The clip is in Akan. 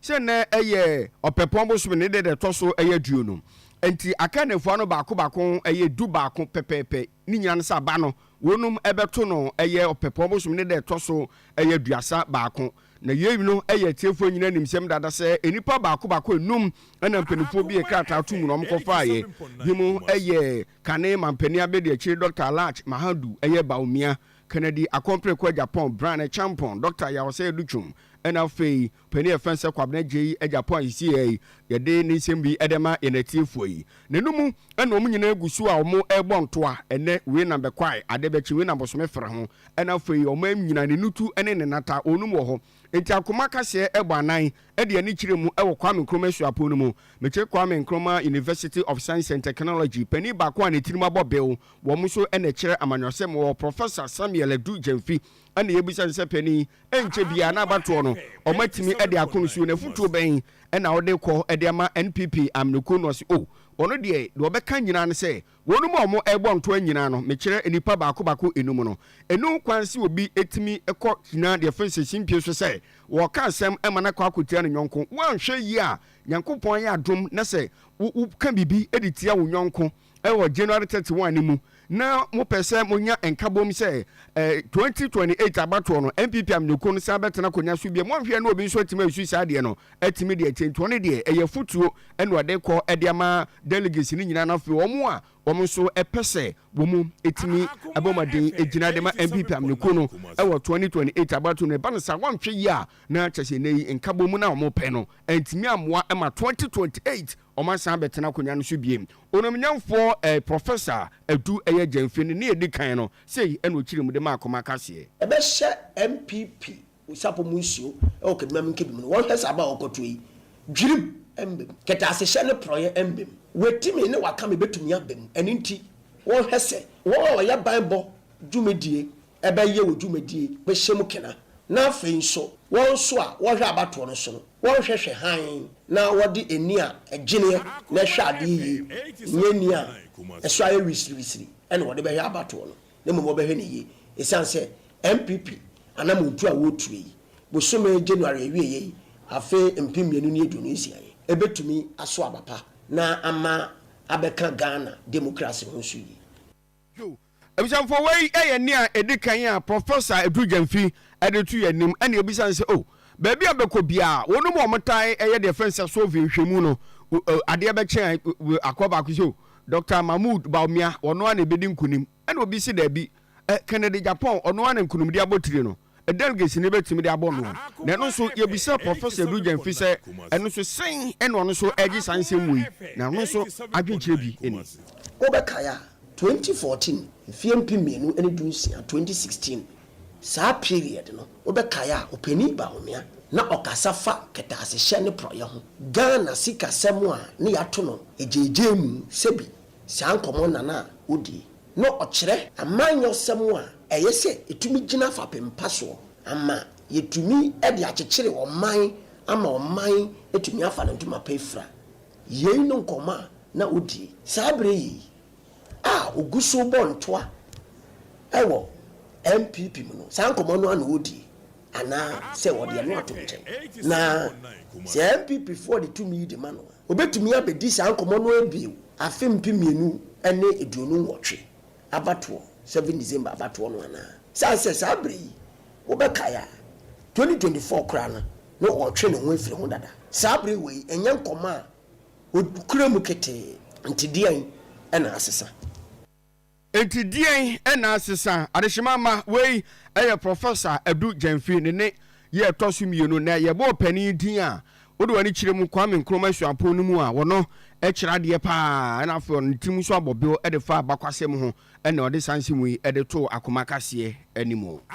Sɛ nnɛ ɛyɛ Ɔpɛpɔn bosome ne da ɛtɔ so ɛyɛ 20, nti aka nnafua no baako baako ɛyɛ 11 pɛpɛɛpɛ. Ne nyinaa no sɛ aba no wɔnom ɛbɛto no ɛyɛ Ɔpɛpɔn bosome ne da ɛtɔ so ɛyɛ 31. Na yei no ɛyɛ atiefoɔ nyinaa nim sɛm dada sɛ nnipa baako baako enum ɛna mpanimfoɔ bi yɛ krataa to mu na wɔn kɔfaeɛ. Bi mu ɛyɛ kane mampanin abɛdi akyire Dr. Alhaji Mahamudu ɛyɛ Bawumia, Kennedy Akɔmpreko Agyapong, Bryan Acheampong, Dr. Yaw Osei Adutwum, ɛna afei panin a yɛfrɛ sɛ Kwabena Agyei Agyapong a yɛsi yɛ yɛde ne nsɛm bi ɛde ma yɛn atiefoɔ yi. N'anum ɛna wɔn nyinaa gu so a wɔn ɛrebɔ ntoa. Ɛnɛ wei na bɛkwae ade bɛkyi, wei na bosome fere ho, ɛna afei wɔn nyinaa ne nutu ɛne ne nata wɔn wɔ hɔ. Nti Akoma Kaseɛ ɛbɔ anan ɛde ani kyerɛ mu ɛwɔ Kwame Nkrumah Suapɔn no mu, mekyerɛ Kwame Nkrumah University of Science and Technology. Panin baako a ne tirim abɔ bew wɔn nso ɛna kyerɛ amanyɔsɛm wɔ, Professor Samuel Adu Gyamfi, ɛna yɛbisa no sɛ, panin, ɛnkyɛ biara na abatoɔ no ɔmo atumi ɛde akono suo na afutuo bɛn ɛna ɔde kɔ ɛde ama NPP amanyɔkuo no? Ɔse o, ɔno deɛ, deɛ ɔbɛka nyinaa no sɛ wɔn mu a wɔn ɛrebɔ ntoa nyinaa no, mekyerɛ nipa baako baako enum no, enu kwan si obi etumi kɔ gyina deɛ fɛn sɛ simpie so sɛ wɔka asɛm ɛma no akɔ akɔtia ne nyɔnko. Wɔanhwɛ yie a, Nyankopɔn ayɛ adom na sɛ woka biribi de tia wo nyɔnko ɛwɔ January 31 ne mu na mopɛ sɛ monya nkabom sɛ 2028 abatoɔ no NPP amanyɔkuo no san bɛtena akonnwa so bia, moanhwɛ na obi nso atumi asu saa deɛ no atumi deɛ kyɛ. Nti ɔno deɛ, ɛyɛ fotuo ɛna ɔde kɔ ɛde ama delegates no nyinaa no. Afei wɔn a wɔn nso ɛpɛ sɛ wɔn mu ɛtumi ɛbɔ mmɔden gyina de ma NPP amanyɔkuo no ɛwɔ 2028 abatoɔ no, ɛba no saa wɔnhwɛ yie a, na kyɛ sɛ ɛnɛ yi nkabom no a wɔn pɛ no ɛntumi amoa ɛma 2028 wɔn asan bɛtena akonnwa no so biem. Onamnyamfoɔ Professor Adu ɛyɛ Gyamfi no ne yɛdi kan no sei ɛna ɔkyerɛ mu de ma Akoma Kaseɛ. Ɛbɛhyɛ NPP sapo mu nsuo ɛwɔ Kebima Nkebim no, wɔhwɛ sɛ aba a wɔkɔto yi dwirim mbem kɛtɛasehyɛ ne porɔyɛ mbem wetimi ne wakame bɛtumi abem. Ɛno nti wɔhwɛ sɛ wɔn a wɔyɛ banbɔ dwumadie ɛbɛyɛ wɔ dwumadie bɛhyɛ mu kena, na afei nso wɔn nso a wɔhwɛ abatoɔ no so no, wɔnhwɛhwɛ hann na wɔde ani a ɛgyeneɛ na ɛhwɛ adeɛ yie, nyɛ ani a ɛso ayɛ wisiriwisiri ɛna wɔde bɛhwɛ abatoɔ no, na mmom wɔbɛhwɛ no yie, ɛsiane sɛ NPP anamontu a wɔretuo yi, bosome January awieɛ yi, afe 2026 yi, ɛbɛtumi aso aba pa na ama abɛka Ghana democracy ho nso yie. Yo, abusuafoɔ, wei yɛ nea ɛdi kan a Professor Adu Gyamfi ɛde to yɛn anim. Ɛna ebisa sɛ o, baabi a bɛkɔ biara, wɔn mu a wɔn tae ɛyɛ deɛ fɛn sɛ survey nhwɛmu no, adeɛ bɛkyɛn akɔ baako sɛ o, Dr Mahmood Bawumia ɔno a na ebedi nkunim, ɛna obi si daabi, Kennedy Agyapong ɔno a na nkunimdi abɔtire no delegates ne bɛtumi de abɔ no. Na ɛno nso yɛbisa Professor Adu Gyamfi sɛ ɛno nso sɛn ɛna ɔno nso ɛgye saa nsɛm wei, na ɔno nso adwenkyerɛ bi ɛni. Wobɛkae a, 2014, mfeɛ 2016, 2016, saa period no, wobɛkae a, ɔpanin Bawumia na ɔkasa fa kɛtɛasehyɛ ne porɔyɛ ho, Ghana sikasɛm a ne yɛato no egyegye mu. Sɛbi saa nkɔmmɔ nana a wodie na ɔkyerɛ amanyɔsɛm a ɛyɛ sɛ ɛtumi gyina fapem pa soɔ ama yɛtumi de akyekyere ɔman, ama ɔman atumi afa ne ntoma pa afira. Yei no nkɔmmɔ a na wodie saa berɛ yi a ogu so bɔ ntoa ɛwɔ NPP mu no, saa nkɔmmɔ no ana wɔdie anaa sɛ wɔde ɛno ato nkyɛn? Na sɛ NPP foɔ de tumi yi de ma no a, obɛtumi abɛdi saa nkɔmmɔ no abio afe 2028 abatoɔ, 7 December abatoɔ no anaa? Saa sɛ saa berɛ yi, wobɛkae a, 2024 koraa no na ɔtwe ne ho afiri ho dada. Saa berɛ wei ɛnyɛ nkɔmmɔ a ɔkura mu ketee. Nti deɛn ɛna asesa? Enti deɛn ɛna asesa, adehyema ma? Wei ɛyɛ Professor Adu Gyamfi ne yɛ ɛtɔ so mmienu. Na yɛbɔɔ panin din a wode w'ani kyerɛ mu Kwame Nkrumah Suapɔn no mu a wɔno kyerɛ adeɛ paa, ɛna afei ɔno ne tirim nso abɔ bew de fa abakwasɛm ho, ɛna ɔde saa nsɛm yi de too Akoma Kaseɛ anim.